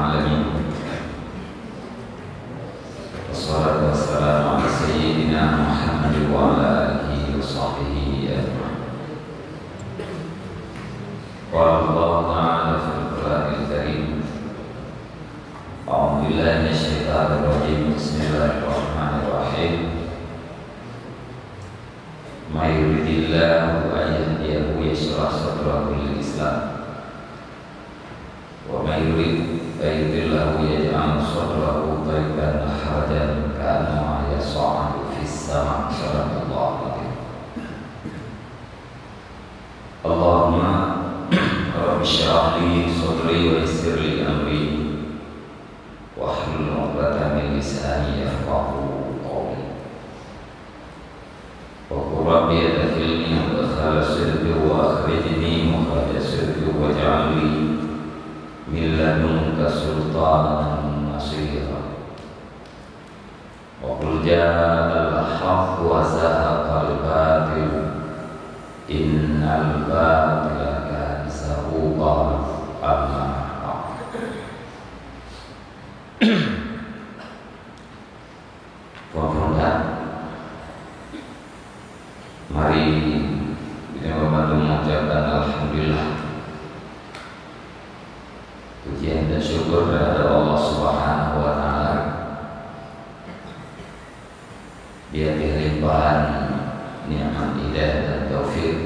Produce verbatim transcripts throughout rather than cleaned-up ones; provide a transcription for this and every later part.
العالمين. والصلاة والسلام على سيدنا محمد وعلى آله وصحبه أجمعين. قال الله تعالى في القرآن الكريم: أعوذ بالله من الشيطان الرجيم. بسم الله الرحمن الرحيم. من يرد الله أن يهديه يشرح صدره للإسلام، ومن يرد أن يضله يجعل صدره ضيقا حرجا كأنما يصعد في السماء. صدق الله العظيم. اللهم رب اشرح لي صدري ويسر لي أمري واحلل عقدة من لساني يفقهوا قولي. وقل رب أدخلني مدخل صدق وأخرجني مخرج صدق واجعل لي من لدنك سلطانا نصيرا. وقل جاء الحق وزهق الباطل إن الباطل كان زهوقا. أما بعد. Phon-phon that. Mari kita membantu mengucapkan alhamdulillah. Pujian dan syukur terhadap Allah Subhanahu wa Ta'ala di atas limpahan nikmat hidayah dan taufik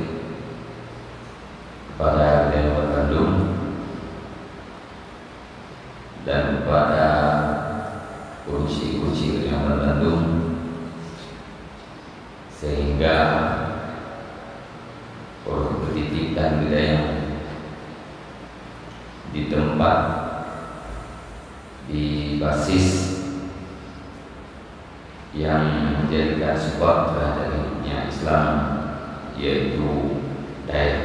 kepada kita yang bandum dan kepada kunci-kunci yang bandum, sehingga ureuëng beutitik dan budaya di tempat, di basis yang menjadikan sebab terhadap hidupnya Islam, yaitu dayah.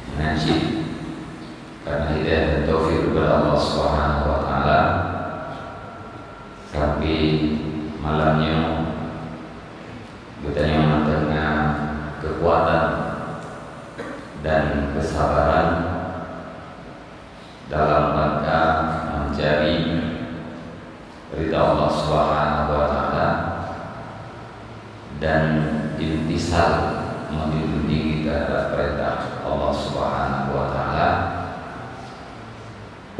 Meunan cit karena hidayah dan taufik daripada Allah Subhanahu wa Ta'ala, sampai malam nyoe geutanyoe mantong na kekuatan dan kesabaran dalam rangka mencari ridha Allah Subhanahu wa Ta'ala dan imtisal, menjunjung tinggi terhadap perintah Allah Subhanahu wa Ta'ala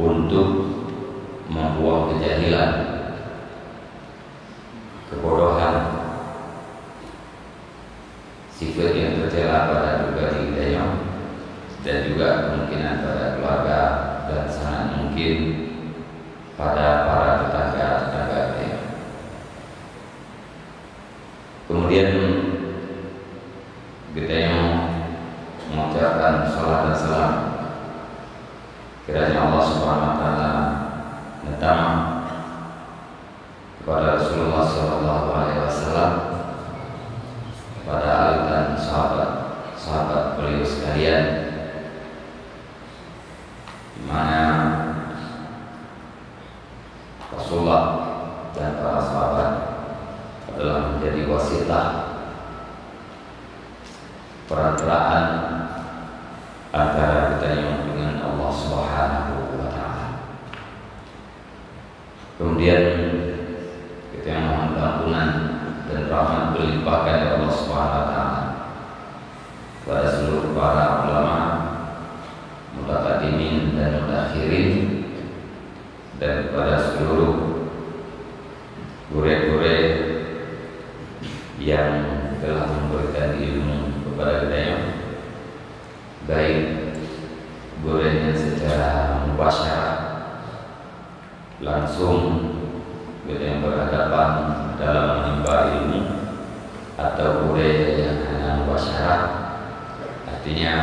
untuk membuang kejahilan, kebodohan, sifat yang tercela pada pribadi geutanyoe dan juga kemungkinan pada keluarga dan sangat mungkin pada para tetangga-tetangga geutanyoe. Kemudian geutanyoe mengucapkan salat dan salam kiranya Allah Subhanahu wa Ta'ala neutamah kepada Rasulullah sallallahu alaihi wasallam, kepada ali dan sahabat-sahabat beliau sekalian, di mana Rasulullah dan para sahabat adalah menjadi wasitah, perantaraan antara geutanyoe dengan Allah Subhanahu wa Ta'ala. Kemudian kita mohon ampunan dan rahmat berlimpahkan dari Allah Subhanahu wa Ta'ala kepada seluruh para ulama, mutaqaddimin dan mutaakhirin, dan kepada seluruh gurée-gurée yang telah memberikan ilmu kepada kita, baik gurée yang secara mubasyarah, langsung geutanyoe berhadapan dalam menimba ilmu, atau gurée nyang hana mubasyarah, artinya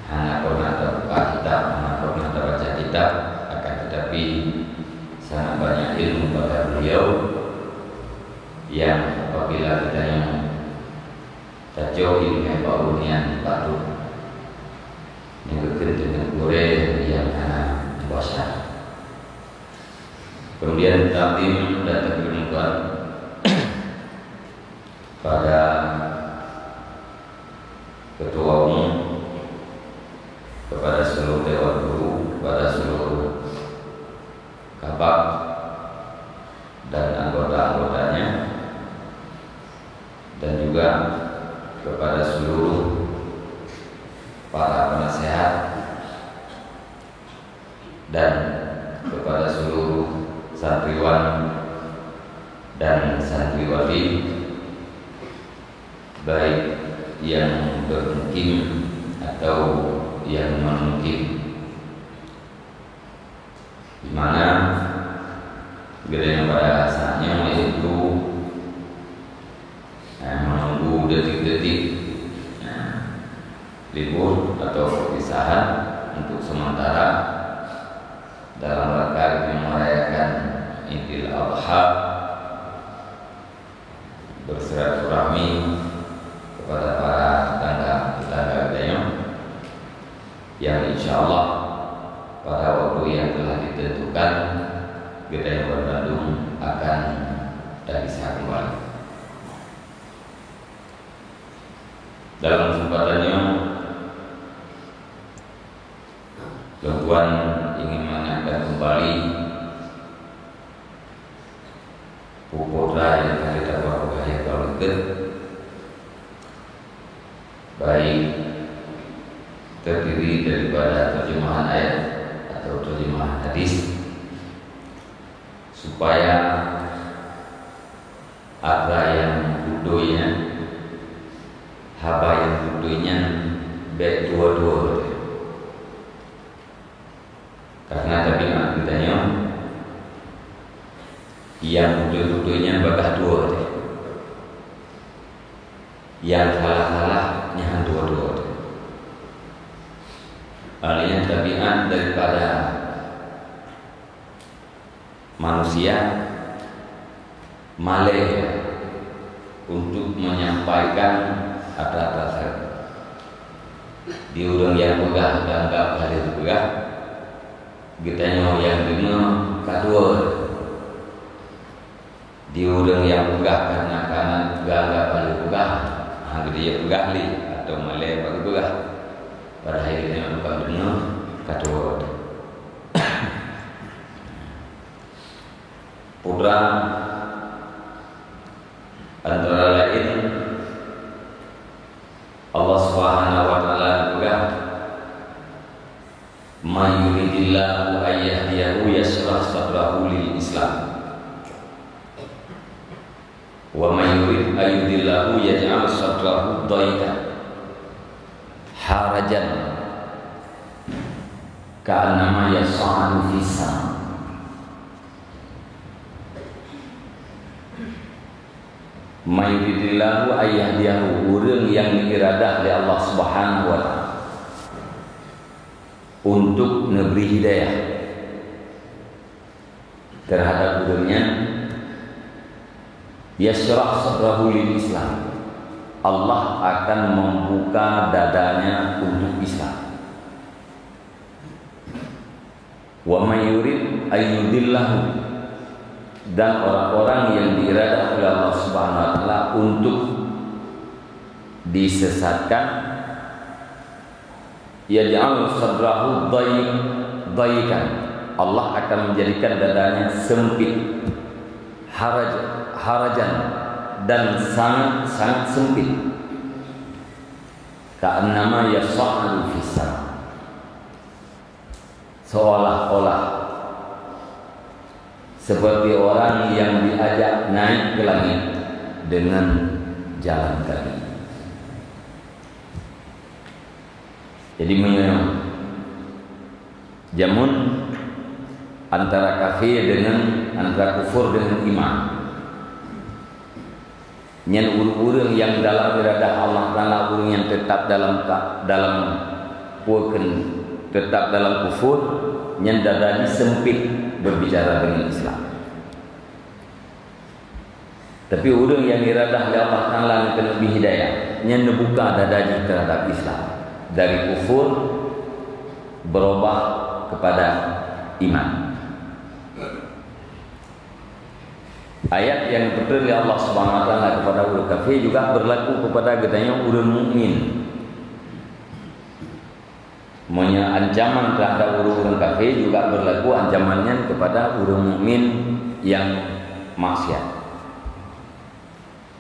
hana pernah tabuka kitab, hana pernah tabaca kitab, akan tetapi sangat banyak ilmu pada beliau, yang apabila geutanyoe tajok ileumèe bak ureueng nyan, patut nyang geukheun deungon gurée nyang hana mubasyarah. Kemudian takdim dan takrim pada Ketua Umum, kepada seluruh Dewan Dan kepada seluruh santriwan dan santriwati, baik yang bermukim atau yang non-mukim, di mana geutanyoe pada saat nyoe yaitu, eh, menunggu detik-detik, eh, libur atau perpisahan untuk sementara dalam rangka kita merayakan Idul Adha, bersilaturahmi kepada para tetangga-tetangga geutanyoe, yang insya Allah pada waktu yang telah ditentukan geutanyoe banmandum akan tapisah kembali. Dalam kesempatan nyoe, lôn tuan ingin mengingatkan kembali peue-peue nyang ka lheueh tapeugah lé ulôn, baik terdiri daripada terjemahan ayat atau terjemahan hadis, supaya atra nyang beutôi nyan, haba nyang beutôi nyan bèk tuwoe-tuwoe. Karena tabiat geutanyoe, nyang beutôi-beutôi nyan bagaih tuwoe teuh. Nyang salah-salah nyan tuwoe-tuwoe teuh. Hal nyan tabiat daripada manusia malèe untuk menyampaikan atra-atra seuhat. Di ureueng nyang peugah, anggap ka lheueh peugah, geutanyoe nyang deungoe ka tuwoe. Di ureueng nyang peugah karena, karena anggap ka lheueh peugah, hana geujak peugah lé atau malèe bak geupeugah. Padahai geutanyoe tukang deungoe ka tuwoe. Putra, antara lain Allah Subhanahu wa Ta'ala geupeugah, "May yuridillahu an yahdiyahu yashrah sadrahu lil Islam. Wa may yurid an yudillahu yaj'al sadrahu dhaiqan harajan ka'annama yas'adu fis sama." "May yuridillahu an yahdiyahu," ureueng nyang geuiradah lé Allah Subhanahu wa Ta'ala untuk neubri hidayah terhadap ureueng nyan, "yashrah sadrahu lil Islam," Allah akan membuka dadanya untuk Islam. "Wa may yurid an yudillahu," dan orang-orang yang diiradah oleh Allah Subhanahu wa Ta'ala untuk disesatkan, "yaj'al sadrahu dhaiq-, dhaiqan," Allah akan menjadikan dadanya sempit, haraj-, harajan, dan sangat-sangat sempit, "ka'annama yas'adu fis sama," seolah-olah seperti orang yang diajak naik ke langit dengan jalan kaki. Jadi, meunyoe jameun antara kafir dengan, antara kufur dengan iman, nyan ureueng-ureueng nyang dalam iradah Allah Ta'ala, ureueng nyang tetap dalam ka-, dalam, peue kheun, tetap dalam kufur, nyan dada jih sempit berbicara dengan Islam. Tapi ureueng nyang iradah lé Allah Ta'ala keuneuk bri hidayah, nyan neubuka dada jih terhadap Islam, dari kufur berubah kepada iman. Ayat nyang geupeutreun lé Allah Subhanahu wa Ta'ala kepada ureueng kafir juga berlaku kepada geutanyoe ureueng mukmin. Meunyoe ancaman terhadap ureueng-ureueng kafir juga berlaku ancaman nyan kepada ureueng mukmin nyang maksiat.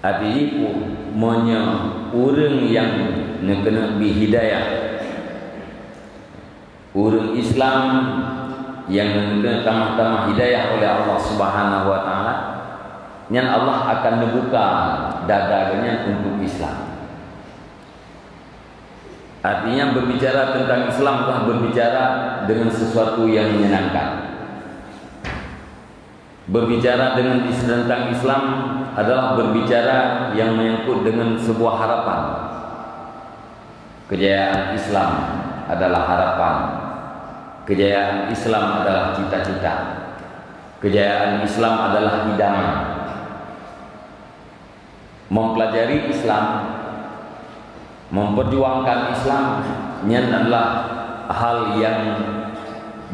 Arti jih peue? Meunyoe ureueng nyang neukeuneuk bri hidayah, ureueng Islam nyang neutamah-tamah hidayah oleh Allah Subhanahu wa Taala, nyan Allah akan neubuka dada geuhnyan untuk Islam. Artinya, berbicara tentang Islam adalah berbicara dengan sesuatu yang menyenangkan. Berbicara dengan is-, tentang Islam adalah berbicara yang menyangkut dengan sebuah harapan. Kejayaan Islam adalah harapan. Kejayaan Islam adalah cita-cita. Kejayaan Islam adalah idaman. Mempelajari Islam, memperjuangkan Islam, nyan adalah hal yang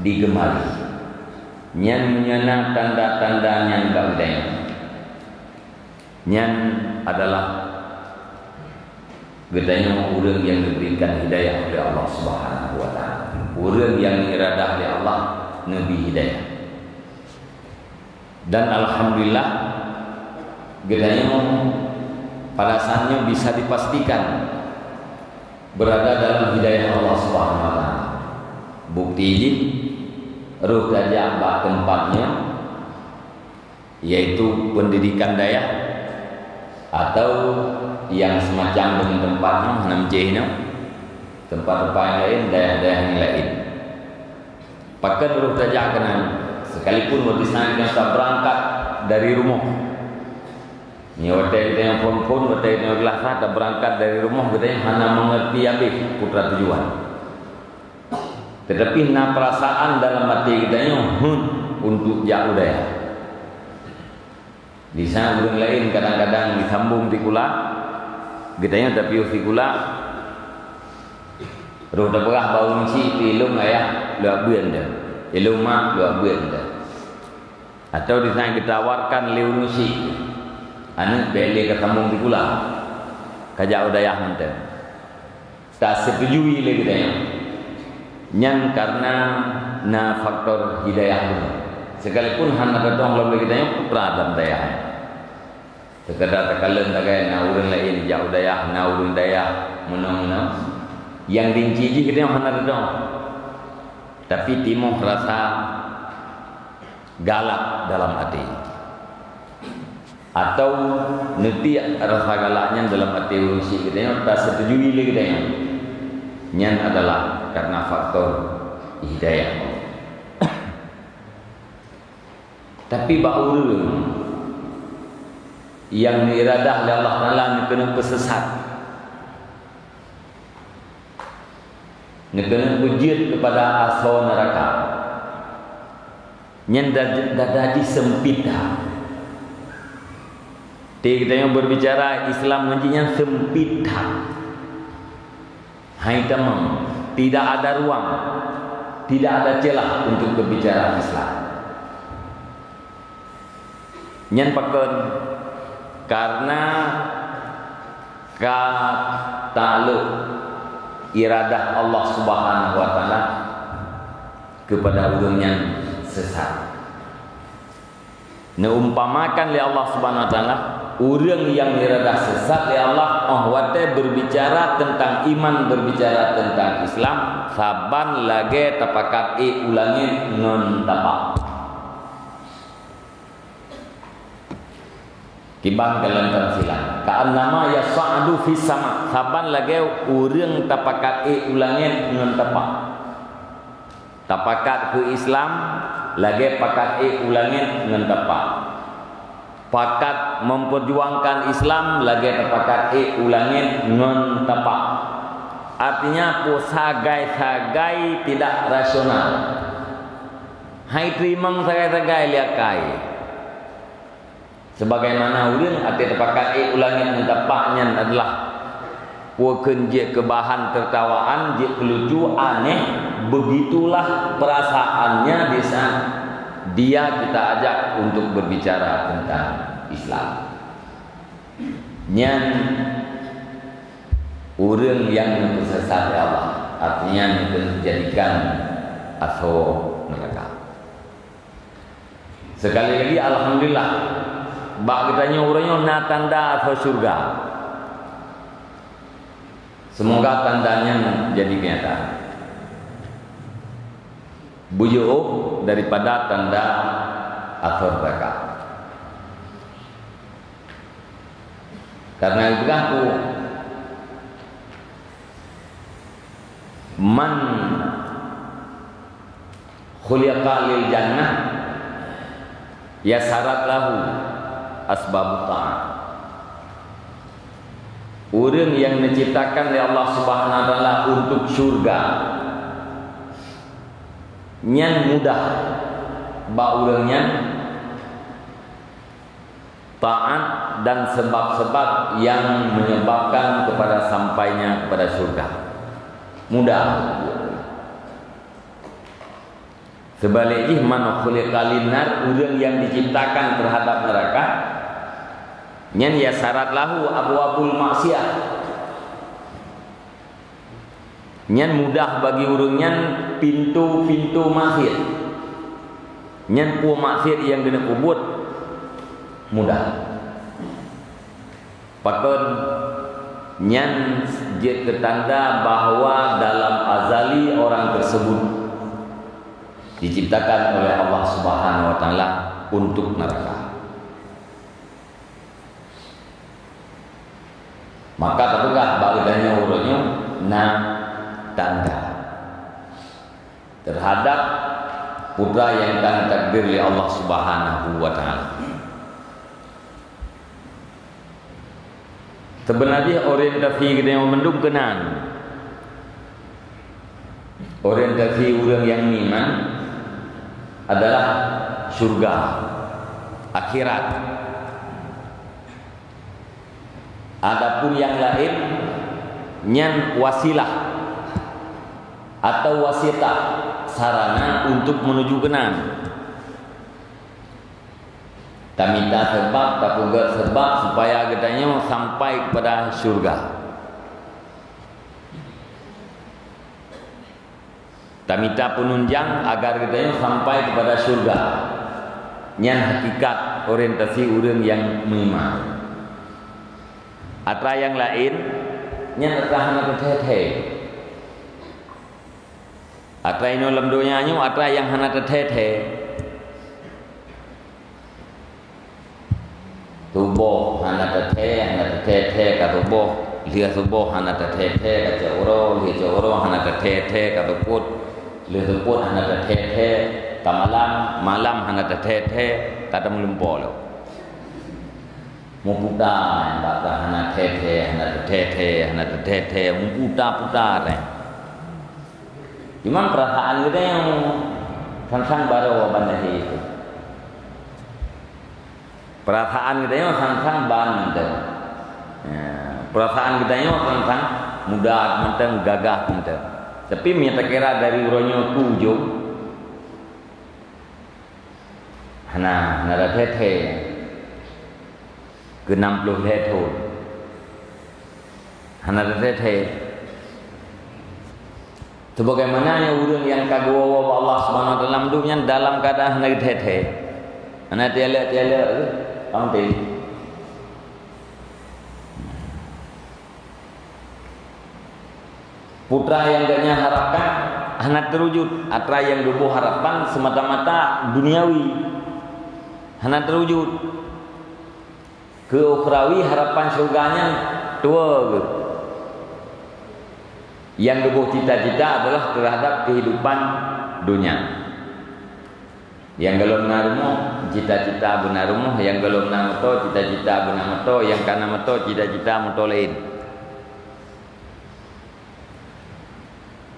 digemari. Nyan meunyoe na tanda-tanda nyan bak geutanyoe, nyan adalah geutanyoe ureuëng nyang diberikan hidayah oleh Allah Subhanahu wa Taala. Ureuëng nyang iradah lé Allah neubi hidayah. Dan alhamdulillah, geutanyoe pada saat nyoe bisa dipastikan berada dalam hidayah Allah Subhanahu wa Taala. Bukti jih, roh tajak bak teumpat nyoe, yaitu pendidikan dayah, atau yang semacam dengan teumpat nyoe, hana meucéh nyoe, teumpat-teumpat nyang laén, dayah-dayah nyang laén. Pakon roh tajak keunan, sekalipun watée saat nyang tabeurangkat dari rumoh. Nyoe watée geutanyoe phon-phon, watée geutanyoe geulasa tabeurangkat dari rumoh, geutanyoe hana mengerti habéh putra tujuan. Tetapi na perasaan dalam até geutanyoe heuet untuk jak u dayah. Di saat ureuëng laén kadang-kadang disambong sikula, geutanyoe tapiôh sikula, roh tapeugah bak ureuëng chik, "Ilong ayah luwak beuet dah, ilong mak luwak beuet dah." Atau di saat geutawarkan lé ureuëng chik, "Aneuëk, bék lé ka sambong sikula, ka jak u dayah mantong." Taseutujui lé geutanyoe. Nyan karena na faktor hidayah bunoe. Sekalipun hana tatong lom lé geutanyoe putra lam dayah. Seukadar takalon sagai na ureuëng laén jak u dayah, na ureuëng dayah meunoe-meunoe. Nyang dinci jih geutanyoe hana tatong. Tapi timoh rasa galak dalam até. Atau neutiek rasa galak nyan dalam até ureuëng chik geutanyoe, taseutujui lé geutanyoe. Nyan adalah karena faktor hidayah. Tapi bak ureuëng nyang neuiradah lé Allah Taala neukeuneuk peusesat, neukeuneuk beujeuet keupada asoe neuraka, nyan da-, dada jih seumpit that. Ti geutanyoe berbicara Islam ngon jih nyan seumpit that. Hai tamong, tidak ada ruang, tidak ada celah untuk berbicara Islam. Nyan pakon? Karena ka taklok iradah Allah Subhanahu wa Taala keupada ureuëng nyang sesat. Neuumpamakan lé Allah Subhanahu wa Taala, ureuëng nyang iradah sesat lé Allah, óh watée berbicara tentang iman, berbicara tentang Islam, saban lagée tapakat ék u langét ngon tapak. Kiban kalon tamsilan. Ka'annama yas'adu fis sama. Saban lagée ureuëng tapakat ék u langét ngon tapak. Tapakat keu Islam lagée pakat ék u langét ngon tapak. Pakat memperjuangkan Islam lagée tapakat ék u langét ngon tapak. Artinya, peue sagai-sagai tidak rasional. Hai teurimong sagai-sagai lé akai. Sebagaimana ureuëng até tapakat ék u langét ngon tapak nyan adalah peue kheun jeuet keu bahan tertawaan, jeuet keu lucu, aneh, begitulah perasaannya di saat dia kita ajak untuk berbicara tentang Islam. Nyan ureuëng nyang neupeusesat lé Allah, artinya neujadikan asoe neuraka. Sekali lagi, alhamdulillah, bak geutanyoe uroe nyoe na tanda asoe syurga. Semoga tanda nyan jadi kenyataan. Bujôh daripada tanda akhir zakat. Karena itu kan ku man khuliqa lil jannah, ya syarat lahu asbabut ta'ah. Ureuëng nyang diciptakan oleh Allah Subhanahu wa Taala untuk syurga, nyan mudah bak ureuëng nyan taat dan sebab-sebab yang menyebabkan kepada sampainya kepada syurga. Mudah. Seubalik jih, man khuliqa linnar, ureuëng nyang diciptakan terhadap neraka, nyan ya syarat lahu abwabul maksiat. Nyan mudah bagi ureuëng nyan pintoe-pintoe maksiat. Nyan peue maksiat nyang geuneuk peubuet mudah. Pakon? Nyan jeuet keu tanda bahwa dalam azali orang tersebut diciptakan oleh Allah Subhanahu wa Taala untuk neraka. Maka tapeugah bak geutanyoe uroe nyoe na tanda terhadap putra nyang ka geutakdir lé Allah Subhanahu wa Taala. Seubeuna jih orientasi geutanyoe mandum keunan. Orientasi ureuëng nyang meuiman adalah syurga, akhirat. Adapun nyang laén nyan wasilah atau wasitah, sarana untuk menuju keunan. Tamita seubab, tapeugét seubab supaya geutanyoe sampai kepada syurga. Tamita peununjang agar geutanyoe sampai kepada syurga. Nyan hakikat orientasi ureuëng nyang meuiman. Atra nyang laén, nyan atra hana teuthée-thée. Atra inoe lam donya nyoe atra nyang hana teuthée-thée. Suboh hana teuthée, hana teuthée-thée ka suboh, lheueh suboh hana teuthée-thée ka cot uroe, lheueh cot uroe hana teuthée-thée ka seupôt, lheueh seupôt hana teuthée-thée ka malam, malam hana teuthée-thée ka tameulumpoe lom. Meuputa bak hana teuthée-thée, hana teuthée-thée, hana teuthée-thée, meuputa-puta teuh. Cuma peurasaan geutanyoe sang-sang barô ban lahé. Peurasaan geutanyoe sang-sang ban mantong. Ya, peurasaan geutanyoe sang-sang muda mantong, gagah mantong. Tapi meunyoe takira dari uroe nyoe keu ujong, hana, hana teuthée-thée. Keu nam ploh lhée thon. Hana teuthée-thée. Sebagaimana nyang ureuëng nyang ka geuwoe bak Allah Subhanahu wa Taala mandum nyan dalam keuadaan hana teuthée-thée. Hana tielek-tielek tu, ampé. Putra nyang geuhnyan harapkan hana teurujut, atra nyang geuboh harapan semata-mata duniawi. Hana teurujut. Keu ukhrawi harapan syurga nyan tuwoe geuh. Nyang geuboh cita-cita adalah terhadap kehidupan dunia. Nyang gohlom na rumoh, cita-cita beuna rumoh, nyang gohlom na moto, cita-cita beuna moto, nyang ka na moto, cita-cita moto laén.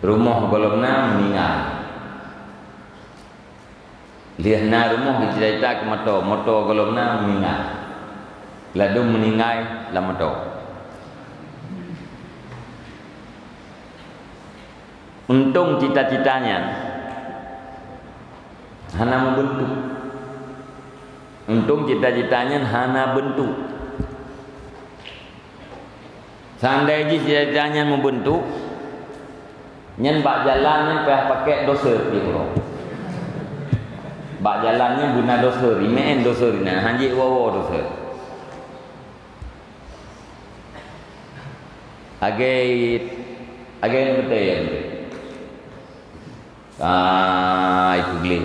Rumoh gohlom na meuninggai. Lheueh na rumoh geucita-cita keu moto, moto gohlom na meuninggai. Ladôm meuninggai lam moto. Untông cita-cita nyan hana meubeuntuk. Untông cita-cita nyan hana beuntuk. Seandai jih cita-cita nyan meubeuntuk, nyan bak jalan nyan payah pakék doser di uroe. Bak jalan nyan beuna doser, imeu'en doser inan, hanjeuet woe-woe doser. Agée, agée nyang beutôi, ya beutôi. Ah, Ai peugleh.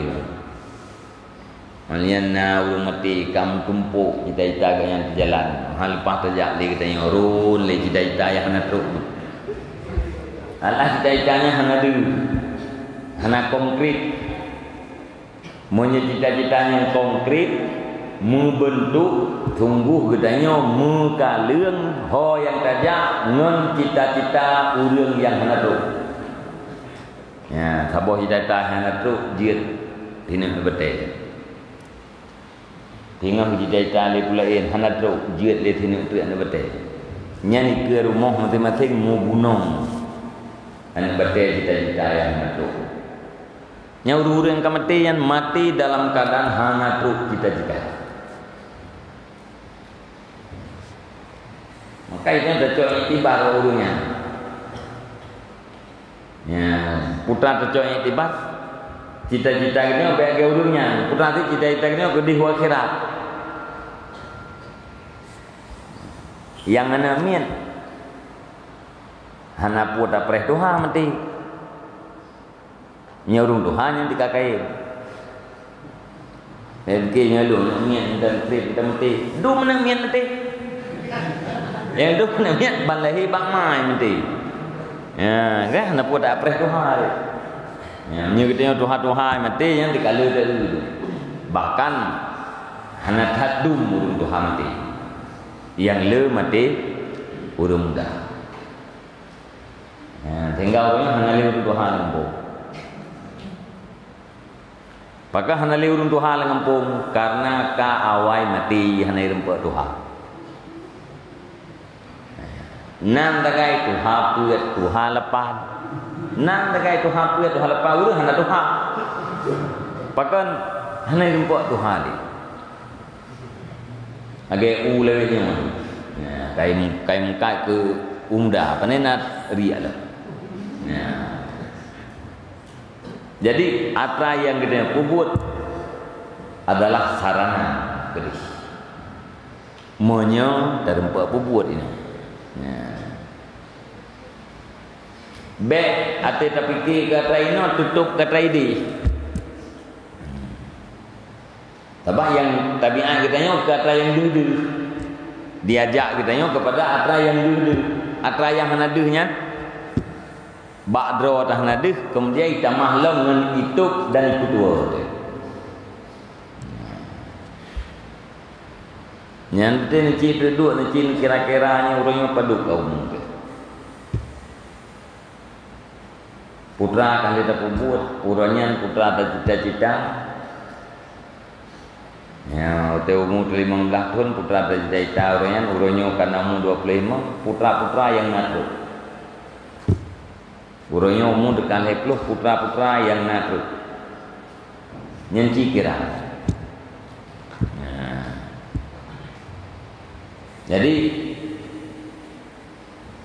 Malian na ureuëng maté ka meutumpok cita-cita geuh nyan teujalan. Hana leupah tajak lé geutanyoe rhon lé cita-cita nyang hana trok. Alah cita-cita nyan hana deuh, hana konkret. Meunyoe cita-cita nyang konkret, meubeuntuk, sunggoh geutanyoe meukaleueng ho nyang tajak ngon cita-cita ureuëng nyang hana trok. Ya, saboh cita-cita hana trok jeuet sineuk batée. Teungoh cita-cita lé peulaén hana trok jeuet lé sineuk treuk aneuk batée. Nyan dikeue rumoh maséng-maséng meubunoe aneuk batée cita-cita nyang hana trok. Nyan ureuëng-ureuëng ka maté nyan maté dalam keuadaan hana trok cita-cita. Maka itu tacok iktibar ureuëng nyan. Ya, putra tacok iktibar. Cita-cita geutanyoe bèk lagèe ureuëng nyan. Putra teuh cita-cita geutanyoe keudéh u akhirat. Nyang hana miet hana peue tapreh tuha meuti. Nyoe ureuëng tuha nyan tika kayém. Eh, mungkin nyoe lôn, nyoe nyan dan trép dan meuti. Dum na nyan meuti. Nyang dum na nyan ban lahé bak mai meuti. Ya, kan? Hana peue tapreh tuha. Ya, meunyoe geutanyoe tuha-tuha meuti, nyan tika le teu. Bahkan hana that dum ureuëng tuha meuti. Nyang le meuti ureuëng muda. Ya, sehingga ureuëng hana lé ureuëng tuha lam gampông. Pakon hana lé ureuëng tuha lam gampông? Karena ka awai maté hana rumpok tuha. Nan tagai tuha peuet, tuha lapan. Nan tagai tuha peuet, tuha lapan, ureuëng hana tuha. Pakon hana rumpok tuha lé? Lagèe u lewat nyoe. Ya, kai, kai meukat keu u muda, pane na riak lah. Ya. Jadi, atra nyang geutanyoe peubuet adalah sarana keudéh. Meunyoe tarumpok peubuet inoe. Ya. Bèk até tapike keu atra inoe, tutôp keu atra idéh. Sabab nyang tabiat geutanyoe keu atra nyang deuh-deuh. Diajak geutanyoe keupada atra nyang deuh-deuh. Atra nyang hana deuh nyan, bak droe atra hana deuh, keumudian jitamah lom ngon itôb dan ikutua. Nyan teuh neucit duek, neucit kira-kira nyoe ureuëng nyoe padub ka umu teuh. Putra ka lheueh tapeubuet, uroe nyan putra tacita-cita. Ya, watèe umu teuh limong blaih thon, putra tacita-cita uroe nyan, uroe nyoe ka na umu dua ploh limong, putra-putra nyang na trok. Uroe nyoe umu teuka lhèe ploh, putra-putra nyang na trok. Nyan cit kira. Nah. Jadi,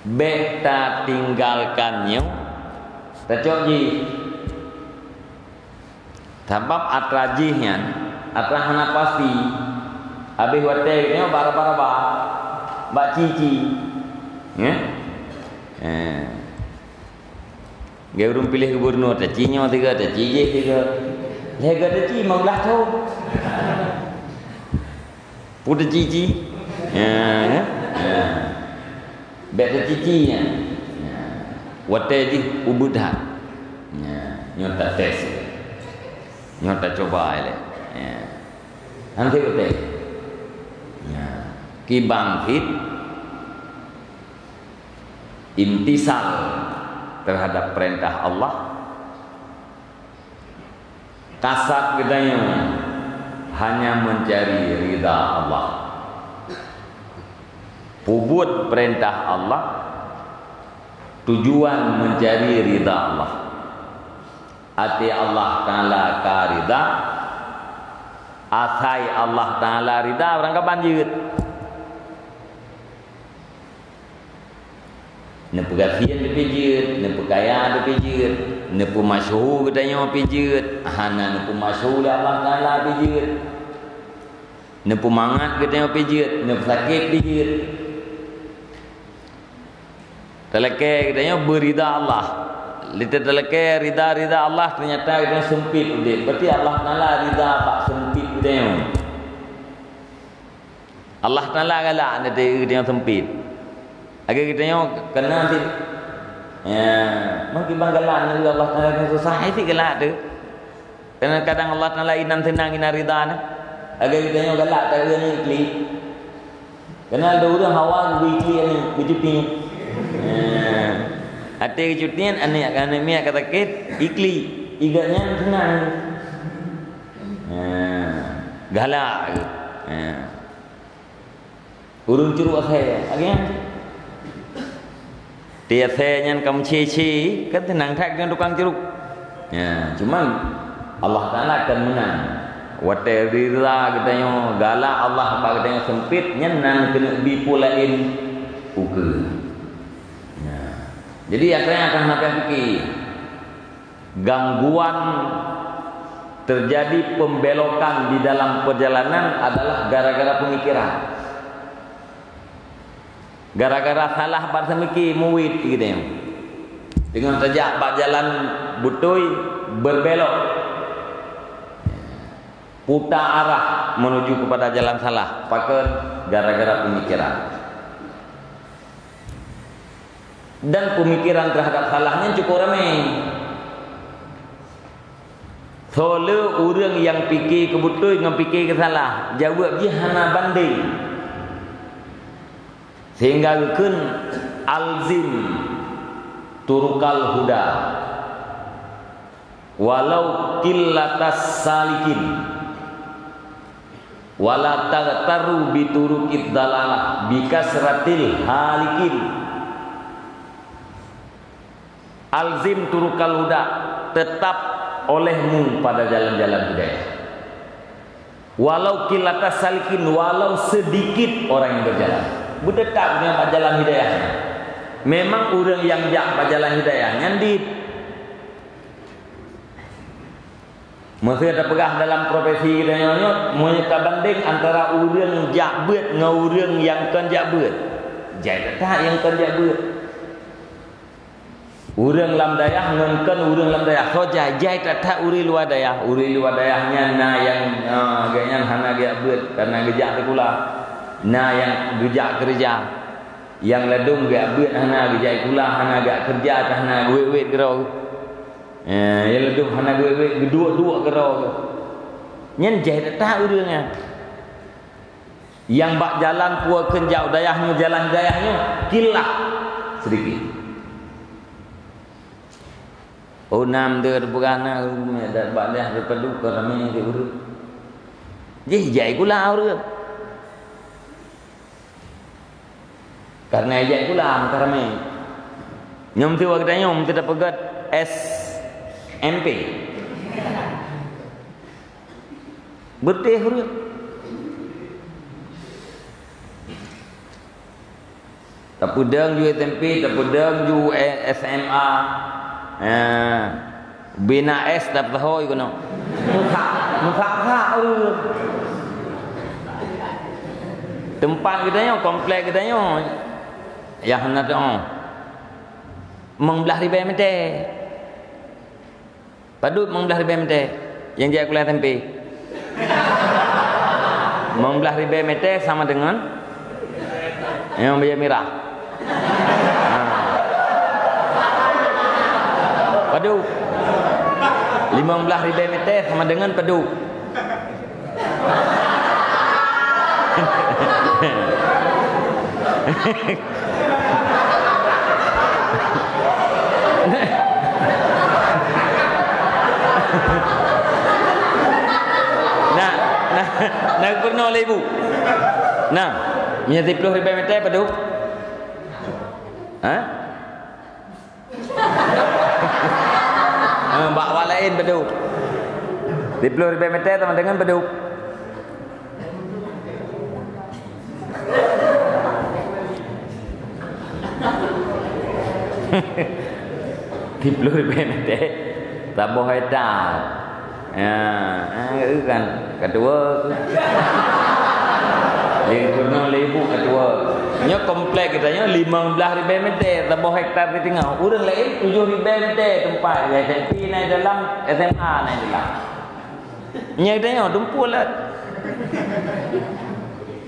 bèk tatinggalkan nyoe, tacok jih. Sabab atra jih nyan, atra hana pasti. Habéh watèe nyoe bak raba-raba, bak ci-ci. Ya? Eh. Gaya ureuëng piléh gubernur, taci nyoe tiga, taci jih tiga. Lhèe ga taci, limong blaih thon. Peue taci-ci? Ya, ya. Ya. Bèk taci-ci nyan. Ya. Watèe jih ubit that. Ya. Nyoe tates. Nyoe tacuba ilèe. Ya. Nanti watèe. Ya. Kibang fit imtisal terhadap perintah Allah. Kasat geutanyoe hanya mencari ridha Allah. Peubuet peurintah Allah, tujuan mencari ridha Allah. Até Allah Taala ka ridha, asai Allah Taala ridha, barangkaban jeuet. Neupeugasien pih jeuet, neupeukaya pih jeuet, neupeumasyhur geutanyoe pih jeuet, hana neupeumasyhur lé Allah Taala pih jeuet. Neupeumangat geutanyoe pih jeuet, neupeusakét pih jeuet. Talakée geutanyoe beuridha Allah. Lé teutalakée rida-rida Allah, ternyata geutanyoe seumpit udeb. Berarti Allah Taala rida bak seumpit geutanyoe. Allah Taala galak nanti geutanyoe seumpit. Lagée geutanyoe keunan cit. Ya, mungkin bang galak nanti Allah Taala geutanyoe susah, hai cit galak tu. Kadang-kadang Allah Taala inan seunang, inan rida na. Lagée geutanyoe galak taeu iklik. Keunan ada ureuëng hawa geubi iklik aneuk geucuti. Eh, até geucuti aneuk, aneuk miet ka sakét, iklik. Igat nyan seunang. Eh, galak. Eh. Ureuëng curok asée, lagée nyan. Ti asée nyan ka meucie-cie, kan seunang that ngon tukang curok. Ya, cuman Allah Taala kan meunang. Watée rida geutanyoe, galak Allah bak geutanyoe seumpit, nyan nan keuneuk bi peue laén ukeue. Ya. Jadi, nyang keuneuk tapikir, gangguan terjadi pembelokan di dalam perjalanan adalah gara-gara pemikiran. Gara-gara salah bak seumiki muwit geutanyoe. Teungoh tajak bak jalan beutôi, berbelok. Putar arah menuju kepada jalan salah. Pakon? Gara-gara pemikiran. Dan pemikiran terhadap salah nyan cukup ramé. Soe le ureuëng nyang pike keu beutôi ngon pike keu salah, jaweueb jih hana bandeng. Sehingga geukheun, "Alzim turukal huda, walau qillatas salikin, wala taghtarru bi turukid dalalah, bi kasratil halikin." Alzim turukal huda, tetap olehmu pada jalan-jalan hidayah. Walau qillatas salikin, walau sedikit orang yang berjalan. Beutetap nyan bak jalan hidayah. Memang ureuëng nyang jak bak jalan hidayah nyan dit. Meusé tapeugah dalam profesi geutanyoe nyoe, meunyoe tabandeng antara ureuëng jak beuet ngon ureuëng nyang kon jak beuet, jai that nyang kon jak beuet. Ureuëng lam dayah ngon kon ureuëng lam dayah, soe jai? Jai that-that ureuëng luwa dayah. Ureuëng luwa dayah nyan na nyang, ah, gobnyan hana geujak beuet, kareuna geujak sikula. Na nyang geujak keureuja. Nyang ladôm geujak beuet hana, geujak sikula hana, geujak keureuja hana, geuwét-wét keudroe. Eh, nyang ladôm hana geuwét-wét, geuduek-duek keudroe. Nyan jai that-that ureuëng nyan. Nyang bak jalan peue kheun jak u dayah nyoe, jalan dayah nyoe, qillah, sedikit. Oh, nam deuh peugah na, dat bak dayah teupeudong keu ramé di ureuëng. Jih jai sikula ureuëng. Kareuna jak sikula meukaramé. Nyoe meusti geutanyoe meusti tapeugét S M P. Beuteh ureuëng. Tapeudong ju S M P, tapeudong ju S M A. Ha. Bina es dap taho ikono. Musak, musak-musak ureuëng. Teumpat geutanyoe, komplek geutanyoe. Yah na teuh. Limong blaih ribée meter. Padub limong blaih ribée meter. Nyang jak sikula S M P. Limong blaih ribée meter sama dengan nyang bajée mirah. Ha. Padub. Limong blaih ribée meter sama dengan padub. Nah, nah, nah, peurunoe lé ibu. Nah, meunyoe siploh ribée meter padub? Ha? Ha, bak awak laén padub? Siploh ribée meter sama dengan padub? Siploh ribée meter, saboh hektar. Ya, ha, kan. Kedua, Lé gubunur lé ibu ketua. Nyoe komplek geutanyoe limong blaih ribèe meter, saboh hektar di teungoh. Ureueng laén tujoh ribèe meter teumpat, S M P na dalam, S M A na dalam. Nyoe geutanyoe dumpeue lé.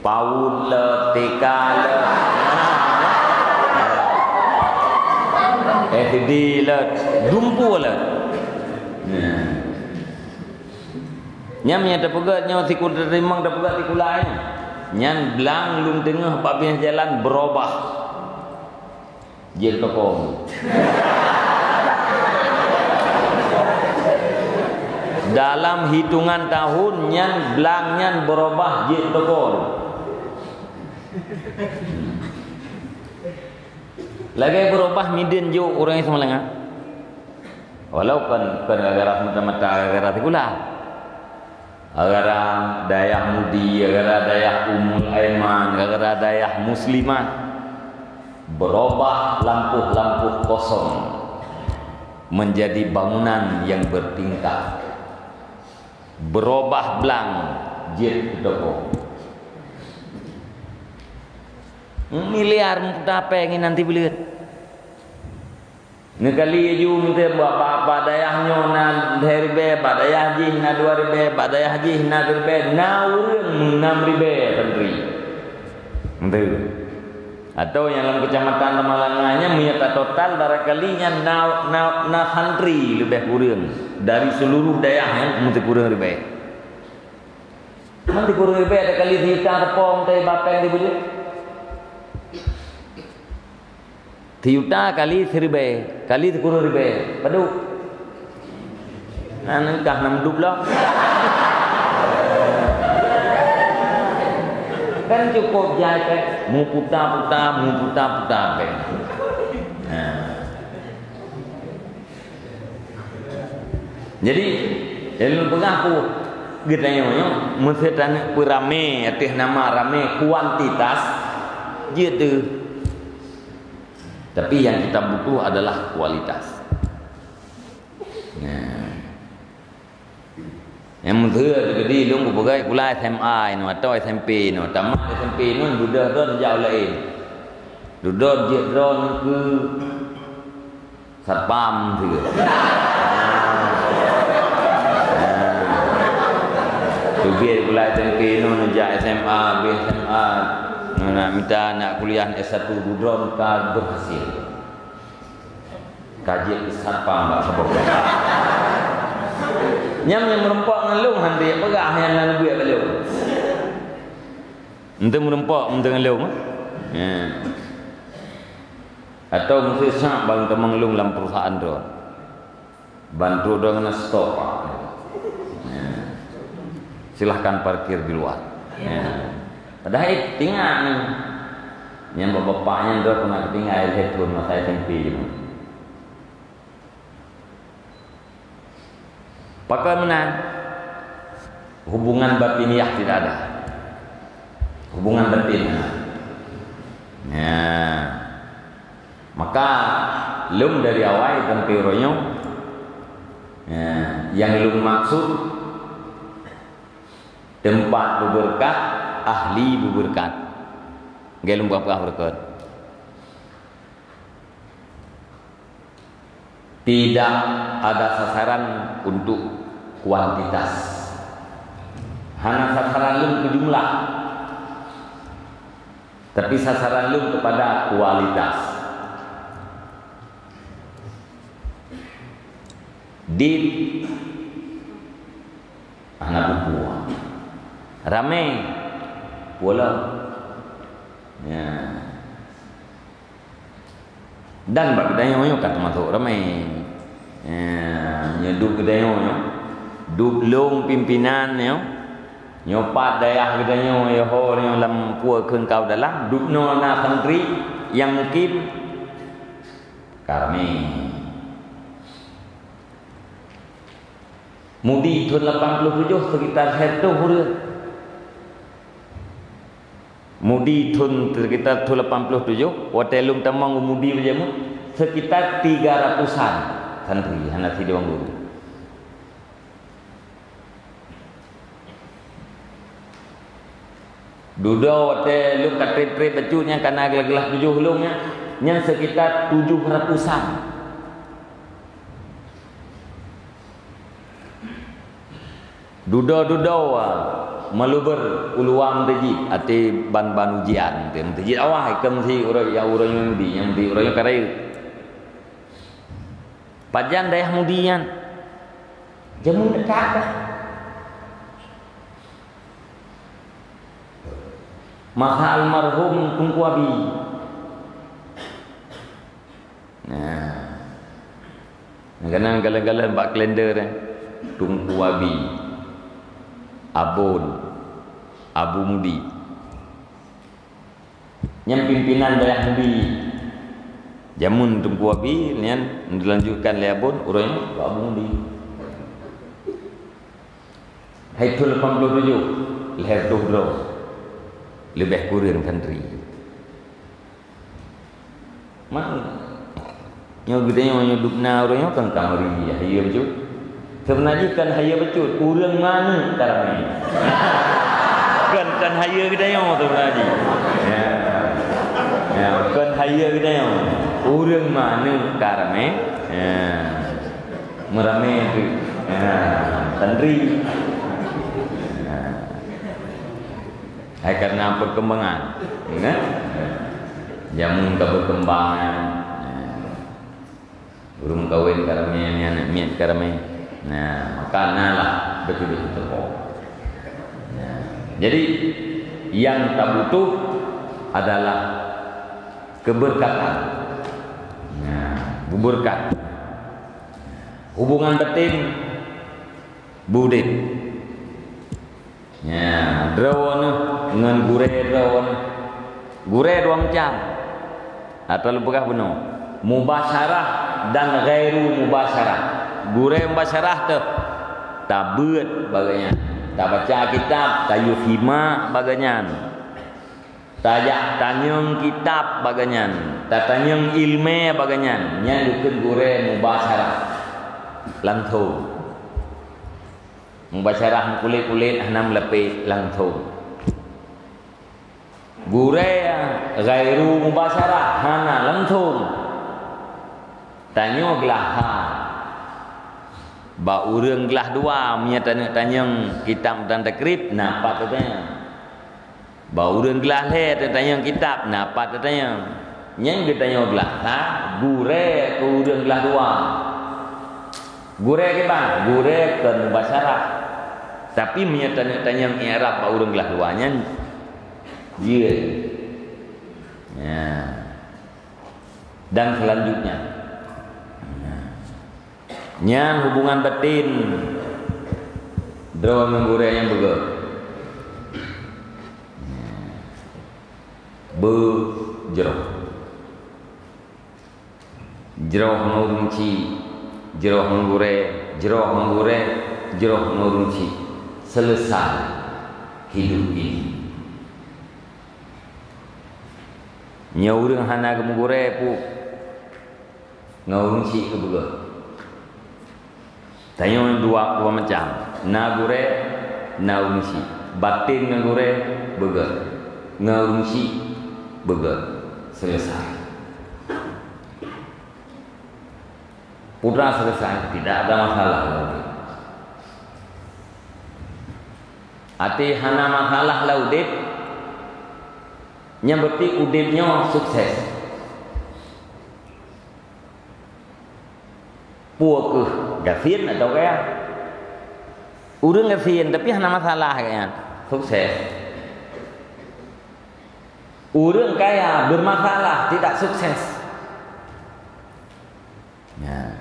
Paud lé, T K lé. S D lé, dumpeue lé. Nah. Nyan meunyo tapeugah nyoe sikula, teurimong tapeugah sikula nyan. Nyan blang lôn teungoh bak binéh jalan beurubah. Jeuet toko. Dalam hitongan tahun nyan blang nyan beurubah jeuet toko. Lagèe beurubah mideuen jok ureueng Samalanga. Walau kon, kon gara-gara semata-mata gara-gara sikula. Gara-gara dayah Mudi, gara-gara dayah Ummul Aiman, gara-gara dayah Muslimat. Beurubah lampôh-lampôh kosong menjadi bangunan yang bertingkat. Beurubah blang jeuet keu toko. Miliar meuputa péng ngon nanti buleuen. Neukali laju meuteumé bak, bak, bak dayah nyoe na lhèe ribèe, bak dayah jih na dua ribèe, bak dayah jih na ribèe, na ureueng nam ribèe santri. Meuteumé. Atau nyang lam keucamatan Samalanga nyan, meunyo tatotal barangkali nyan na, na, na santri leubeh kureueng dari seluruh dayah nyan, meuteumé kureueng ribèe. Meuteumé kureueng ribèe takali sijuta teupông teuh bak péng di buleuen. Sijuta kali siribèe, kali sikureueng ribèe. Padub? Nyan kah nam dub lah. Kan cukup jai kan? Muputa-puta, muputa-puta kan? Nah. Jadi, ilmu peugah ku geutanyoe nyoe, meuseuti taneuk peuramé ateueh nama ramé kuantitas, jeuet teuh. Tapi yang kita butuh adalah kualitas. Nah. Nyang meuseuti keudeh lôn kupeugah sikula S M A inoe atau S M P inoe. Tamat S M P inoe, dudoe droen jak u laén. Dudoe jeuet droen keu satpam sigoe. Teubiet sikula S M P inoe neujak S M A, habéh S M A. Nak mita nak kuliah S satu, dudoe ka berhasil. Ka jeuet keu satpam bak saboh. Nyan nyang meurumpok ngon lôn han teupeugah nyan lam buet bak lôn. Enteuk meurumpok, enteuk ngon lôn. Ya. Atau meuseuti bang teumang lôn lam perusahaan droen. Ban droen na stok. Ya. Silahkan parkir di luar. Ya. Padahai tinggai ni. Nyang bapak-bapak nyan droen pernah tinggai lhèe thon masa S M P. Pakon meunan? Hubungan batiniah tidak ada. Hubungan batin. Nah. Maka lôn dari awai sampai uroe nyoe, ya, nyang lôn maksud tempat beubeureukat, ahli beubeureukat. Nggak lôn peugah-peugah beureukat. Tidak ada sasaran untuk kuantitas. Hana sasaran lôn keu jumlah. Tapi sasaran lôn kepada kualitas. Di hana buku. Ramé. Pulang. Ya. Dan bak geutanyoe nyoe ka teumasok ramé. Eh, nyoe dub geutanyoe nyoe. Dub lôn pimpinan nyoe. Nyoe pat dayah geutanyoe, yoh nyoe lam peue kheun kau dalam. Dub noe na santri nyang mukim. Ka ramé. Mudi thon lapan ploh tujoh sekitar seratus ureueng. Mudi thon sekitar thon lapan ploh tujoh, watèe lôn tamong u Mudi bak jameun, sekitar tiga ratusan santri hana sidroe guru. Dudoe watèe lôn ka trép-trép bacut nyan, ka na glah-glah tujoh lôn nyan, nyan sekitar tujoh ratusan. Dudoe-dudoe, ah, meulubeur u luwa meuseujid, até ban-ban ujian, até meuseujid awai, keu meuseujid uroe, nyang uroe nyoe Yahudi, nyang meuseujid uroe nyoe ka rayeuk. Pajan dayah Mudi nyan? Jameun teuka dah. Masa almarhum Teungku Abi. Nah. Kadang-kadang galak-galak bak kalender, eh. Teungku Abi. Abon. Abu Mudi. Nyan pimpinan dayah Mudi. Jameun Teungku Abi nyan dilanjutkan lé Abon, uroe nyoe Abu Mudi. Hai thôn lapan puluh tujoh, lhèe reutôh droe. Leubeh kureueng santri. Mak, nyoe geutanyoe nyoe dubna uroe nyoe kan ka meuri hayeue bacut. Seubeuna jih kan hayeue bacut, ureueng manök ka ramé. Kan, kan hayeue geutanyoe seubeuna jih. Ya. Ya, kan hayeue geutanyoe. Ureueng manök ka ramé. Ya. Meuramé tu. Ha, santri. Ha. Hai karena perkembangan, ya kan? Jameun ka berkembang, ha. Ureueng kawen ka ramé, aneuk miet ka ramé. Nah, maka na lah beutôi-beutôi teupo. Nah, jadi yang tabutuh adalah keberkatan. Nah, beubeurekat. Hubungan batin beudeb. Nya, droeneuh ngon gurée droeneuh. Gurée dua macam. Ata lôn peugah bunoe. Mubasyarah dan ghairu mubasyarah. Gurée mubasyarah teuh tabeuet bagoe nyan. Tabaca kitab, tayue simak bagoe nyan. Tajak tanyong kitab bagoe nyan, tatanyong ileumé bagoe nyan, nyan geukheun gurée mubasyarah langsong. Mubasyarah meukulét-kulét hana meulapék langsong. Gurée ghairu mubasyarah hana langsong. Tanyoe glah ha. Bak ureueng glah dua, meunyoe taneuk tanyong kitab dan takrib, na pat tatanyong. Bak ureueng glah lhée tatanyong kitab, na pat tatanyong. Nyan geutanyoe glah sa, gurée keu ureueng glah dua. Gurée kiban, gurée keu mubasyarah. Tapi meunyoe taneuk tanyong i'rab bak ureueng glah dua nyan, jeuet. Ya. Dan selanjutnya. Nyan hubungan batin droe ngon gurée nyang beugét. Beujroh. Jroh ngon ureueng chik, jroh ngon gurée, jroh ngon gurée, jroh ngon ureueng chik. Selesai hidup ini. Nyoe ureueng hana geumeugurée pu ngon ureueng chik keu beugét. Tanyoe dua, dua macam. Na gurée, na ureueng chik. Batin ngon gurée beugét. Ngon ureueng chik beugét. Selesai. Putra selesai, tidak ada masalah lagi. Até hana masalah lam udeb, nyan berarti udeb nyoe sukses. Peue keuh, gasien atau kaya? Ureueng gasien tapi hana masalah, kaya sukses. Ureueng kaya bermasalah, tidak sukses. Ya.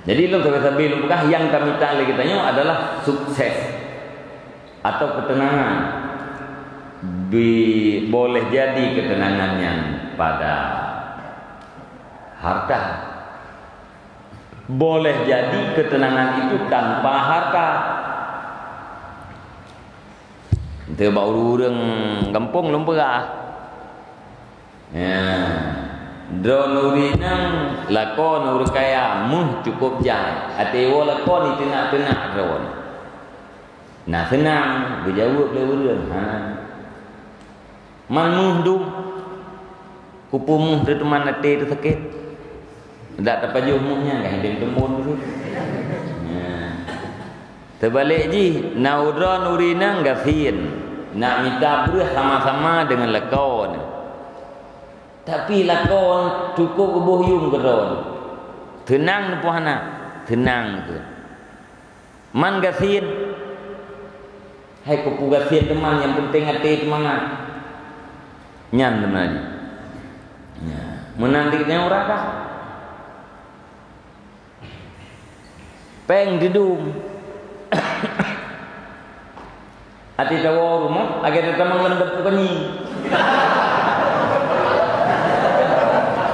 Jadi lôn sabe-sabe lôn peugah nyang tamita lé geutanyoe adalah sukses atau ketenangan. Bi-, boleh jadi ketenangan nyan pada harta. Boleh jadi ketenangan itu tanpa harta. Enteuk bak ureueng gampông lôn peugah. Ya. Droeneuh ureueng inong lakoe ureueng kaya, méuh cukôp jai. Até woe lakoe iteunak-teunak droeneuh. Na seunang geujaweueb lé ureueng, ha. Man meuh dum. Kupeue meuh teuh teuma até teuh sakét. Dak tapajoh meuh nyan ka hideng teumbon teuh. Nya. Teubalek jih, na udroe nuri nang gasien. Nak mita breueh sama-sama deungon lakoe. Tapi lakoe cukôp geuboh yuem keudroe. Teunang neupoh hana? Teunang keuh. Man gasien. Hai kupeue gasien teuma, nyang peunteng até teumangat. Nyan teuma jih. Nya, meunan di nyan urat dah. Péng didum. Até tawoe rumoh, lagèe tatamong lam dapur keunyie.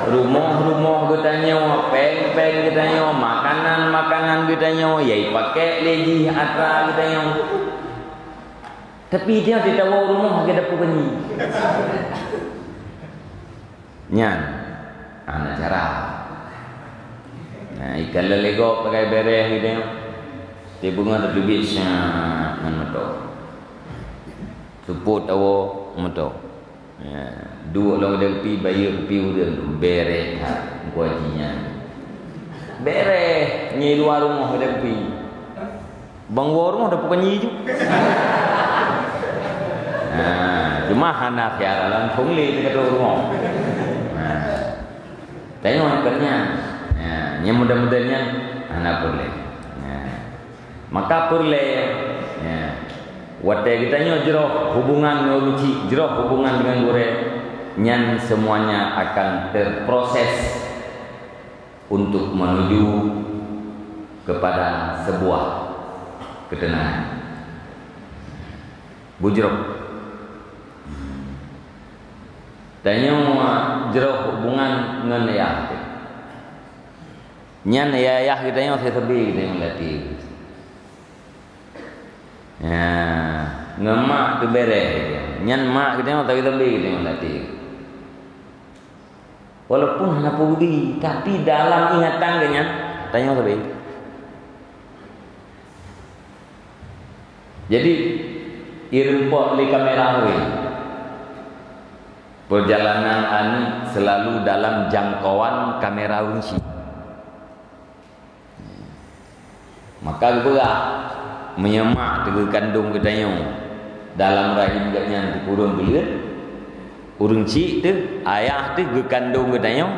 Rumoh-rumoh geutanyoe, péng-péng geutanyoe, makanan-makanan geutanyoe, nyang jipakèk lé jih atra geutanyoe. Tapi dia até tawoe rumoh lagèe dapur keunyie. Nyan, hana cara. Nah, ikalon lé gob pakai bèrèh gitu. Tiep beungoh tateubiet syak ngon moto. Seupôt tawoe moto. Ya, duek lom di kupi, bayeue kupi ureueng tu. Bèrèh that, Teungku Haji nyan. Bèrèh, nyoe luwa rumoh di kupi. Bang woe rumoh dah bukan nyi ju. Nah, cuma hana siara langsung lé dekat rumoh. Nah. Tengok kerja. Ya, yang muda-muda nyan hana peureulèe. Ya. Maka peureulèe, ya. Watèe geutanyoe jroh hubungan ngon ureueng chik, jroh hubungan dengan gurèe, nyan semuanya akan terproses untuk menuju kepada sebuah ketenangan. Bujroh. Tanyoe jroh hubungan ngon yah. Nyan yah, yah geutanyoe sabe geutanyoe latih. Ya, ngon mak teubèrèh. Nyan mak geutanyoe sabe-sabe geutanyoe latih. Walaupun hana peue geubi, tapi dalam ingatan geuh nyan, tanyoe sabe. Jadi, ireumpok lé kamera weh. Perjalanan aneuk selalu dalam jangkauan kamera ureueng chik. Maka geupeugah, meunyoe mak teuh geukandong geutanyoe dalam rahim geuh nyan teuh kureueng buleuen, ureueng chik teuh, ayah teuh geukandong geutanyoe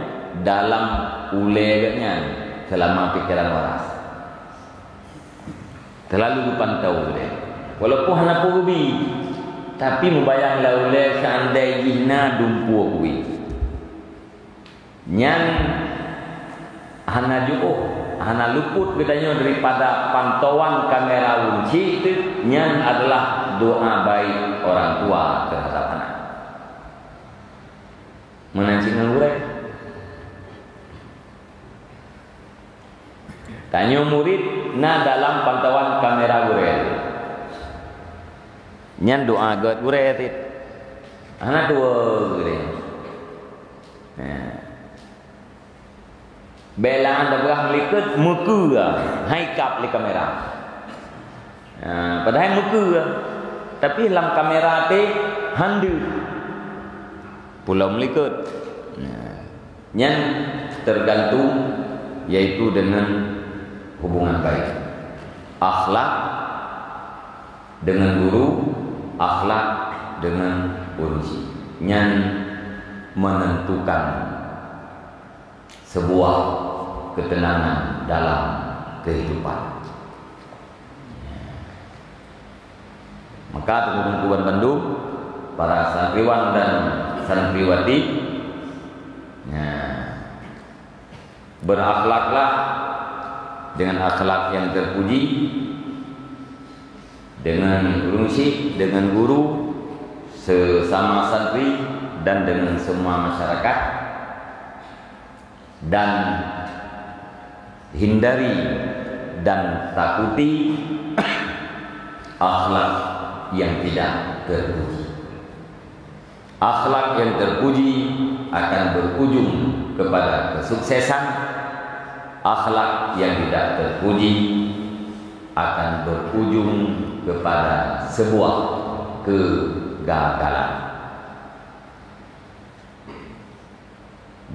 dalam ulèe geuh nyan seulama pikeran waras. Teulalu geupantau ulèe. Walaupun hana peue geubi, tapi mubayang lam ulèe seandai jih na dumpeue kueh. Nyan hana jiôh, hana luput geutanyoe daripada pantauan kamera ureueng chik teuh, nyan adalah doa baik orang tua terhadap anak. Meunan cit ngon gurèe. Tanyoe murit na dalam pantauan kamera gurèe. Nyan doa gèt gurèe cit. Hana tuwoe gurèe. Nah. Bèk lé tapeugah meulikot meukeue, hai kap lé kamera. Ha, padahai meukeue, tapi lam kamera teuh han deuh. Pulo meulikot. Nah, nyan tergantung, yaitu dengan hubungan baik. Akhlak dengan guru, akhlak dengan ureueng chik. Nyan menentukan sebuah ketenangan dalam kehidupan. Maka teungku-teungku bandum, para santriwan dan santriwati, ya, berakhlaklah dengan akhlak yang terpuji, dengan ureueng chik, dengan guru, sesama santri, dan dengan semua masyarakat. Dan hindari dan takuti akhlak yang tidak terpuji. Akhlak yang terpuji akan berujung kepada kesuksesan. Akhlak yang tidak terpuji akan berujung kepada sebuah kegagalan.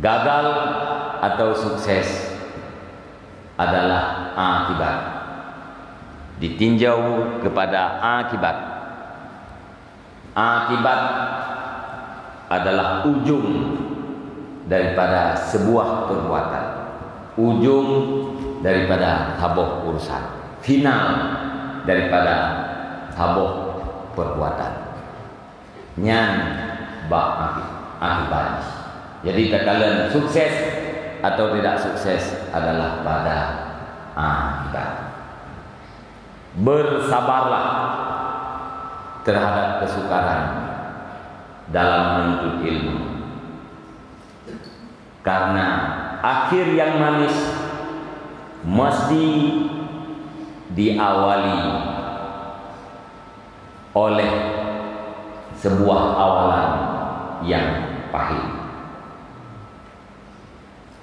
Gagal atau sukses adalah akibat. Ditinjau kepada akibat. Akibat adalah ujung daripada sebuah perbuatan. Ujung daripada saboh urusan. Final daripada saboh perbuatan. Nyan bak aki-, akibat. Jadi, takalon sukses atau tidak sukses adalah pada akibat. Bersabarlah terhadap kesukaran dalam menuntut ilmu. Karena akhir yang manis mesti diawali oleh sebuah awalan yang pahit.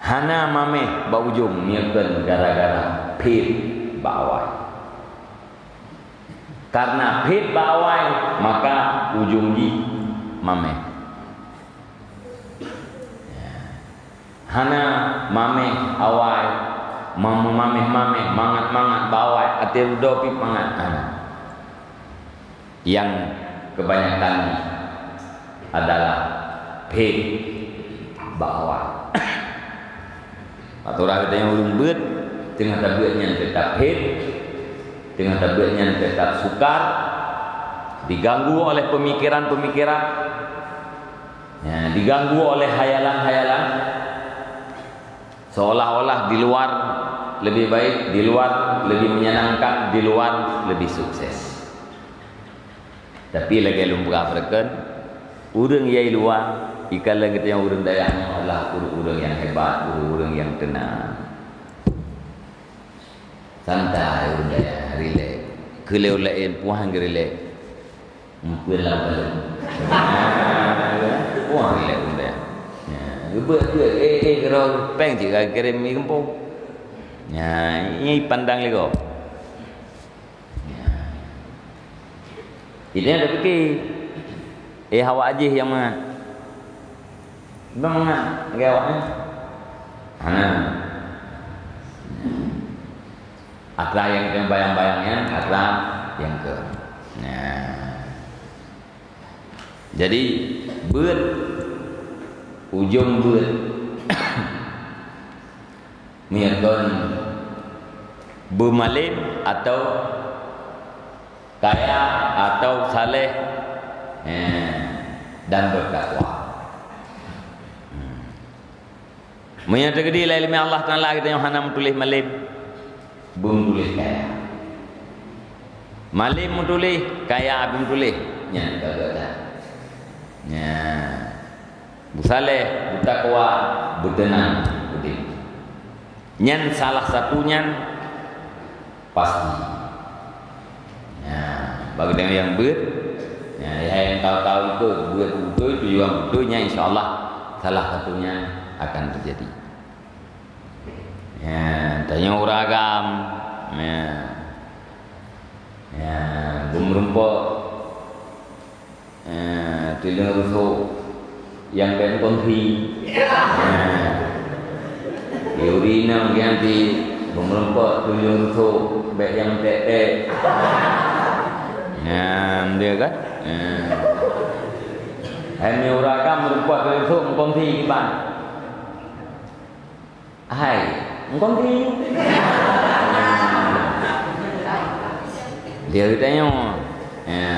Hana mameh bak ujong, nyoe kon gara-gara phét bak awai. Karena phét bak awai, maka ujong jih mameh. Hana mameh awai, mameh-mameh, mangat-mangat bak awai, até rudoe pih mangat. Hana. Nyang kebanyakan adalah phét bak awai. Atura geutanyoe ureuëng beuet, teungoh tabeuet nyan teutap phét, teungoh tabeuet nyan teutap sukar, diganggu oleh pemikiran-pemikiran, ya, diganggu oleh hayalan-hayalan, seolah-olah di luar lebih baik, di luar lebih menyenangkan, di luar lebih sukses. Tapi lagée lôn peugah beureukon, ureuëng nyang luwa, ikalon geutanyoe ureuëng dayah nyoe adalah ureuëng-ureuëng nyang hebat, ureuëng-ureuëng nyang teunang. Santai ureuëng dayah, rilek. Keu lé ureuëng laén puah geurilek. Meupeue lam keuleuen. Puah rilek ureuëng dayah. Ya, geubeuet-beuet, eh, eh, keudroe péng cit ka kirém mi geumpông. Ya, nyan pandang lé gob. Ya. Jadi ada fikir, eh, awak jih nyang mangat. Memang mangat, lagée awak nyan. Hana. Atra nyang keu bayang-bayang nyan, atra nyang keu. Nah. Jadi, beuet, ujong beuet. Meunyoe kon beumalém atau kaya atau saleh, eh, dan bertakwa. Hmm. Meunyoe teukeudi lé ileumé Allah Taala geutanyoe hana meutuléh malém, beumeutuléh kaya. Malém meutuléh, kaya beumeutuléh, nyan ka gata. Nyan. Beusaleh, beutakwa, beuteunang udeb. Nyan salah satu nyan pasti. Nah, bagi nyang beuet, nah, nyang tahu-tahu itu beuet beutôi, tujuan beutôi, nyan insya Allah salah satunya akan terjadi. Ya, tanya ureuëng agam. Ya. Ya, beumeurumpok. Eh, tuleueng rusok nyang bèk meukonfi. Eh, di ureueng inong nyan di beumeurumpok tuleueng rusok bèk nyang tek-tek. Nyan dia kan? Eh. Hai mi ureueng agam meurumpok tuleueng rusok meukonfi kiban. Hai, engkau di. Dia kata nyoe. Ya.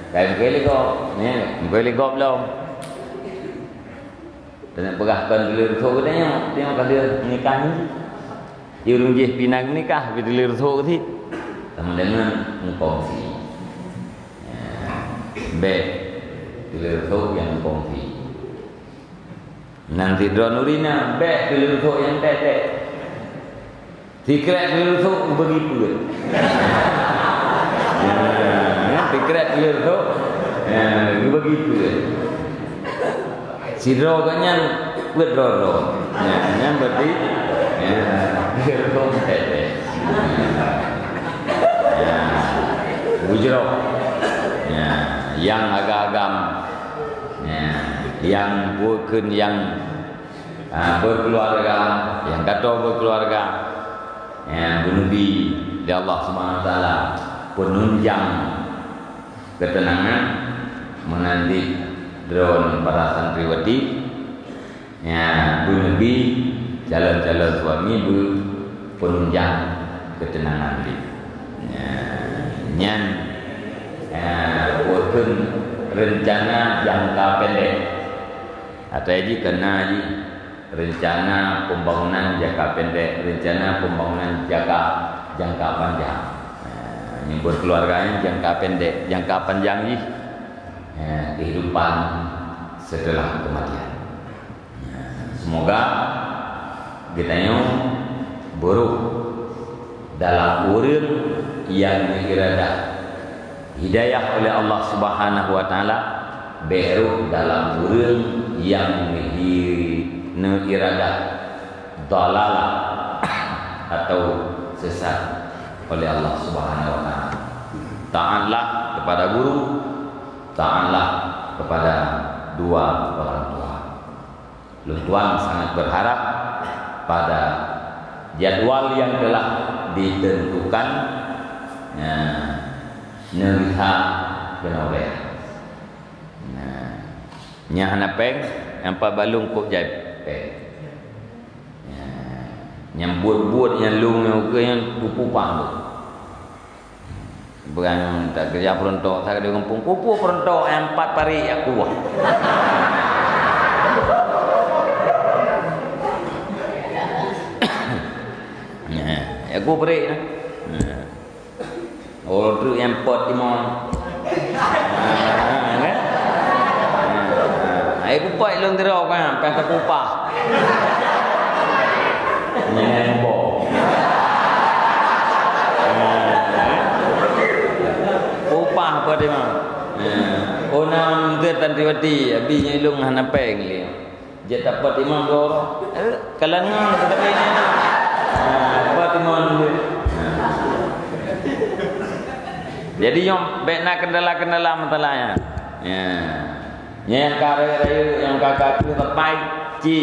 Kai meukai lé gob, ya, meukai lé gob lom. Teunak peugah kon dulu rusok kata nyoe, tengok ka dia menikah ni. Dia ureueng jih pinang menikah, tapi dulu rusok keuti. Sama dengan mengkongsi. Ya. Bèk dulu rusok nyang mengkongsi. Nan sidroe nuri na bèk keuleureutok nyang tèk-tèk. Sikrek keuleureutok geubagi peuet. Nah, sikrek keuleureutok, nah, geubagi peuet. Sidroe gobnyan peuet droe-droe. Nah, nyan berarti, ya, keuleureutok tèk-tèk. Ya, bujroh. Ya, nyang agam-agam. Ya, nyang bukon nyang Ah, berkeluarga, nyang ka toe berkeluarga, nyang geuneubi lé Allah Subhanahu wa Taala peununjang keuteunangan, meunan cit droeneuh para santriwati, nyang geuneubi calon-calon suami beu peununjang keuteunangan jih. Nyan, nyan, eh, bukan rencana jangka pendek. Atau jih kena jih rencana pembangunan jangka pendek, rencana pembangunan jangka, jangka panjang. Nah, nyang berkeluarga nyan jangka pendek, jangka panjang jih, nah, kehidupan setelah kematian. Nah, semoga geutanyoe beurôh dalam ureuëng nyang neuiradah hidayah oleh Allah Subhanahu wa Taala, bék rôh dalam ureuëng nyang neuhi-, neuiradah dalalah atau sesat oleh Allah Subhanahu wa Taala. Taatlah kepada guru, taatlah kepada dua orang tua. Lôn tuan sangat berharap pada jadwal yang telah ditentukan, nah, neulihat keunoe. Nah, nyang hana péng, nyang pat balong kok jai péng. Nah, nyang buet-buet nyang lôn nyang ukeue nyang kupeupah tu. Bukan tak kerja perontok, tak ada kampung. Kupu perontok yang empat pari aku. Nah, aku peri nah. Nah. Oh, tu yang empat timon. Nah, kan? Nah, nah. Aku pat lôn tiro kan, pas aku upah. Nyan boh. Upah apa dia mah? Oh, na mungkin tadi wati, abi nyelong hana péng lé. Jeuet dapat imam dua orang. Eh, kalangan tetapi ini. Dapat imam dia. Jadi nyom bèk na kendala-kendala masalahnya. Ya. Nyang ka rayeuk-rayeuk, nyang ka ka keu tepai, ci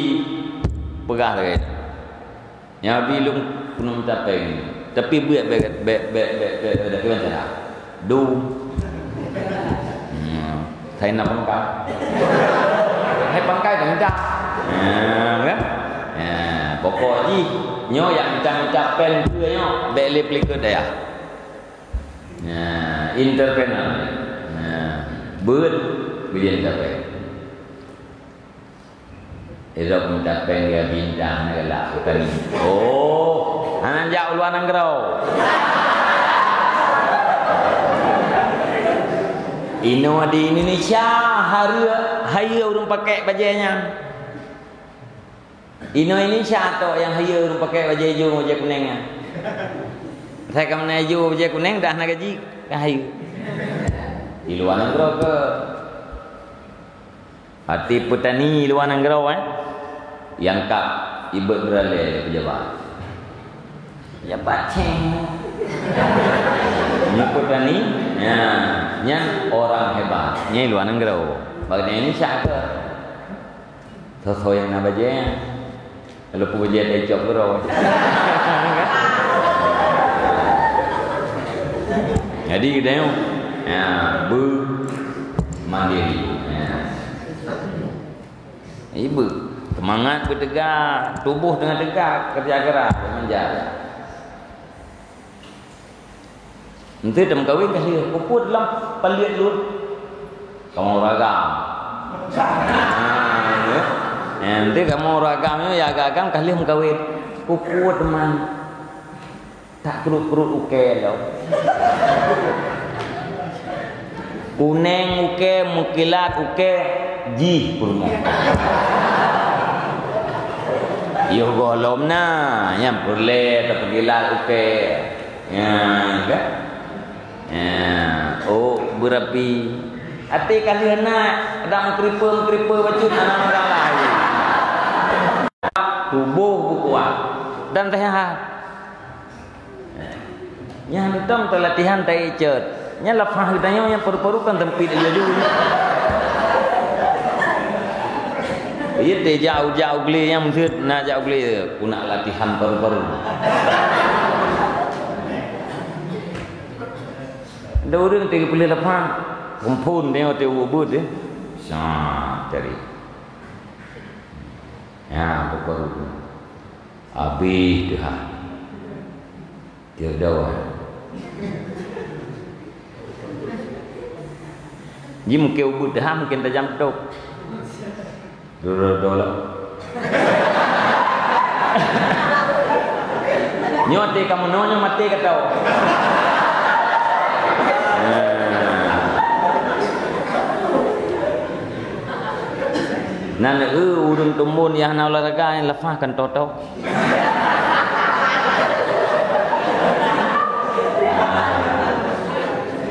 peugah lagèe. Nyang bi lôn keuneuk mita péng. Tapi bèk, bèk, bèk, bèk, bèk, bèk, bèk, bèk, bèk, bèk, dum. Hmm. Saya nak pangkai. Hai pangkai dah mita. Ha, kan? Ha, pokok jih nyoe nyang mita-mita péng tu nyoe, bèk lé pelikot dayah. Nah, entrepreneur. Nah, beuet bidang entrepreneur. Irok minta péng dia bintang galak petani. Oh, hana jak u luwa nanggroe. Inoe di Indonesia hareuh hayeue ureueng pakai bajèe nyan. Inoe Indonesia tok nyang hayeue ureueng pakai bajèe ijo, bajèe kunèng nyan. Sai ka meunan ijo bajèe kunèng dah na gaji, ka hayeue. Di luwa nanggroe ke? Arti petani luwa nanggroe, eh, nyang kap ibeuet beuralée lé pejabat. Pejabat ceng. Nyoe petani, nyan, nyan orang hebat. Nyan luwa nanggroe. Bak nyan ini siapa? Soe-soe nyang na bajée. Kalau pun bajée tacok keudroe. Jadi, geutanyoe, ya, beu mandiri. Ya. Ibu, semangat beutegak, tuboh teungoh tegak, kerja keras, manja. Enteuk tameukawen ka lheueh, peue-peue lam paliet lôn? Kamoe ureueng agam. Ah, ya. Eh, enteuk kamoe ureueng agam nyoe, ya agam-agam ka lheueh meukawen. Peue-peue teuma? Tak keurot-keurot ukée lom. Kuneng ukée, meukilat ukée, jih peurumoh. Yoh gohlom na, nyang peureulée tapeukilat ukée. Ya, kan? Ya, oh, beurapi. Até ka lheueh na, ada meukripeu-meukripeu bacut, hana masalah. Tuboh beukuat dan seuhat. Nyan tom teulatihan tai cot. Nyan lafah geutanyoe nyang paru-paru kan sempit laju. Iya teh jak, jak u glé nyang meuseut, na jak u glé, ku nak latihan paru-paru. Ada ureuëng teh geupeuleueh lapah, keumpon tengok teh ubeut deh. Sa cari. Ya, paru-paru. Habéh teuh ha. Teuh dawa. Ji mungken ubeut teuh ha, mungken tajam tok. Doro-doro lah. Nyoe teh kamoe nyoe, nyoe maté ka tao. Nah. Nan, eh, ureuëng tumbon nyang hana olahraga, nyang leupah kan toto.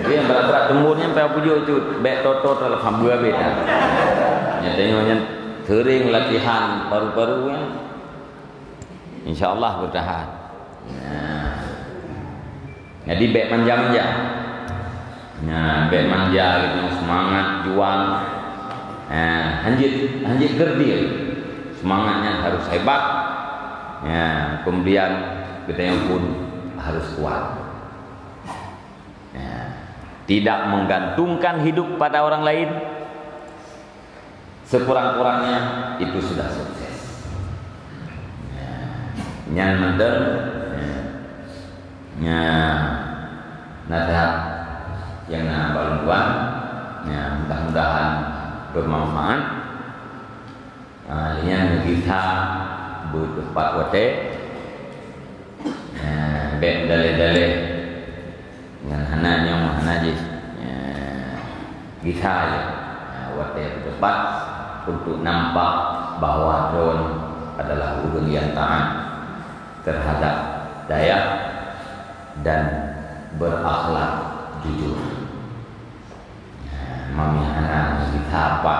Jadi, nyang brat-brat tumbon nyan payah pujoe cut, bék toto teuleupham beue beda. Nyata nyoe nyan sering latihan paru-paru nyan. Insya Allah bertahan. Nah. Jadi, bék manja-manja. Nah, bék manja gitu, semangat, juang. Nah, hanjeuet, hanjeuet kerdil. Semangatnya harus hebat. Nah, kemudian kita yang pun harus kuat. Nah, tidak menggantungkan hidup pada orang lain. Sekurang-kurangnya itu sudah sukses. Nyan mantong. Nyan nasihat nyang na bak lôn tuan. Nyan mudah-mudahan bermanfaat. Ah, nyan gisa beuteumpat watée. Nyan bék daleh-daleh. Nyan hana nyoe, hana jih. Ya, gisa ya. Ya, watée tepat untuk nampak bahwa droen adalah ureuëng yang taat terhadap dayah dan berakhlak jujur. Ya, mami hana gisa apa.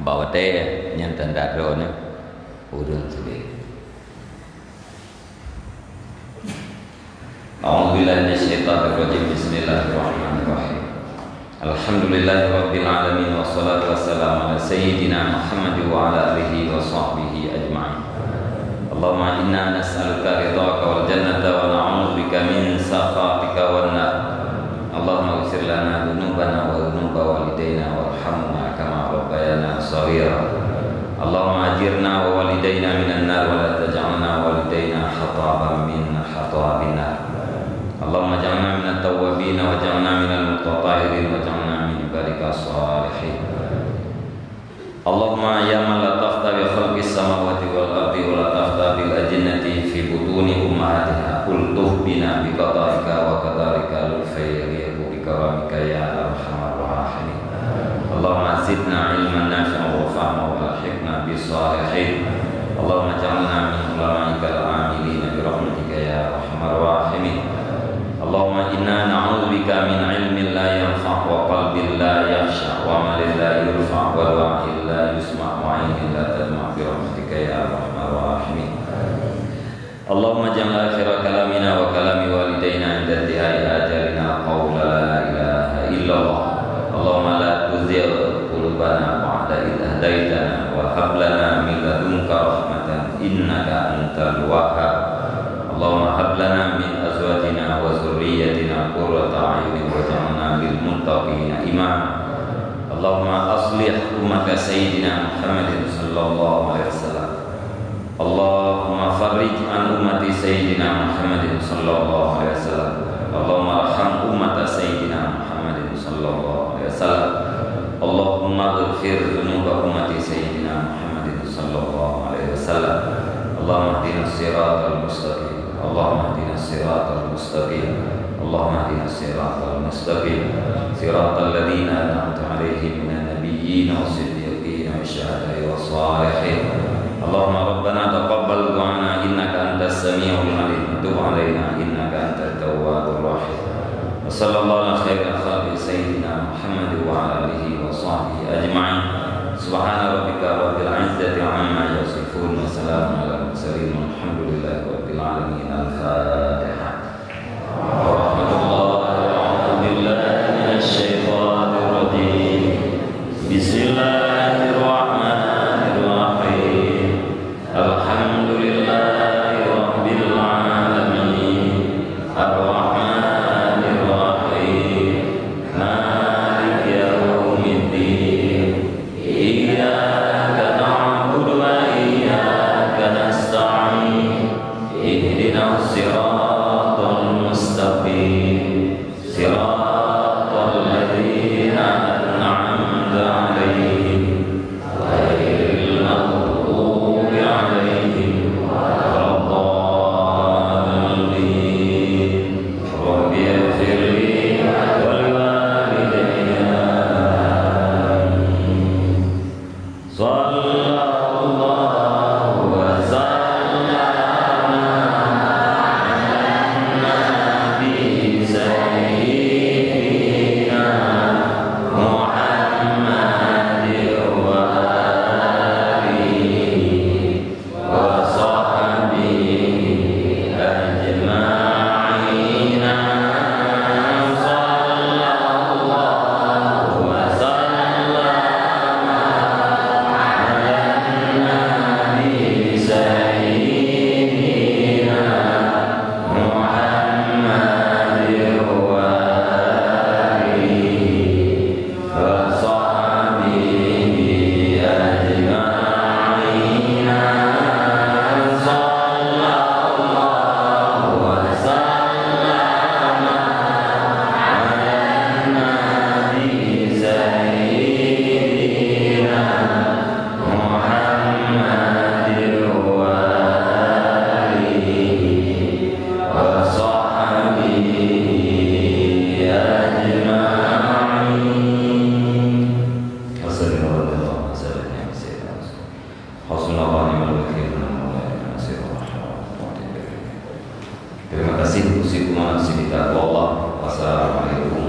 Bahwa teh nyan tanda droen ureuëng sendiri. أعوذ بالله من الشيطان الرجيم. بسم الله الرحمن الرحيم. الحمد لله رب العالمين، والصلاة والسلام على سيدنا محمد وعلى آله وصحبه أجمعين. اللهم إنا نسألك رضاك والجنة ونعوذ بك من سخطك والنار. اللهم اغفر لنا ذنوبنا وذنوب والدينا وارحمهما كما ربيانا صغيرا. اللهم أجرنا ووالدينا من النار ولا تجعلنا ووالدينا حطابا من حطاب النار. اللهم اجعلنا من التوابين واجعلنا من المتطهرين واجعلنا من عبادك الصالحين. اللهم يا من لطفت بخلق السماوات والأرض ولطفت بالأجنة في بطون أمهاتها، الطف بنا بقضائك وقدرك لطفا يليق بكرمك يا أرحم الراحمين. اللهم زدنا علما نافعا وفهما وألحقنا بالصالحين. اللهم اجعلنا من علمائك العاملين برحمتك يا أرحم الراحمين. اللهم إنا نعوذ بك من علم لا ينفع وقلب لا يخشع وعمل لا يرفع ودعاء لا يسمع وعين لا تدمع برحمتك يا أرحم الراحمين. اللهم اجعل آخر كلامنا وكلام والدينا عند انتهاء آجالنا قول لا إله إلا الله. اللهم لا تزغ قلوبنا بعد إذ هديتنا وهب لنا من لدنك رحمة إنك أنت الوهاب. اللهم هب لنا من أزواجنا وذريتنا قرة أعين واجعلنا للمتقين إماما. اللهم أصلح أمة سيدنا محمد صلى الله عليه وسلم. اللهم فرج عن أمة سيدنا محمد صلى الله عليه وسلم. اللهم ارحم أمة سيدنا محمد صلى الله عليه وسلم. اللهم اغفر ذنوب أمة سيدنا محمد صلى الله عليه وسلم. اللهم اهدنا الصراط المستقيم. اللهم اهدنا الصراط المستقيم. اللهم اهدنا الصراط المستقيم. صراط الذين أنعمت عليهم من النبيين والصديقين والشهداء والصالحين. اللهم ربنا تقبل دعانا إنك أنت السميع العليم وتب علينا إنك أنت التواب الرحيم. وصلى الله على خير خلقه سيدنا محمد وعلى آله وصحبه أجمعين. سبحان ربك رب العزة عما يصفون وسلام على المرسلين والحمد لله رب العالمين. الفاتحة. ورحمة الله. أعوذ بالله من الشيطان الرجيم. بسم الله الرحمن صراط الذين أنعمت عليهم غير المغضوب عليهم ولا الضالين. رب اغفر لي ولوالدي. آمين. صلى الله وسلم على النبي سيدنا محمد وآله وصحبه أجمعين. صلى الله وسلم على النبي سيدنا محمد وآله وصحبه أجمعين. صلى الله وسلم على النبي سيدنا محمد وآله وصحبه أجمعين. وسلم الله وسلم على سيدنا محمد. حسبنا الله ونعم الوكيل، نعم المولى ونعم النصير، ولا حول ولا قوة إلا بالله. Terima kasih, usikum wa nafsi bitaqwallah. Wassalamualaikum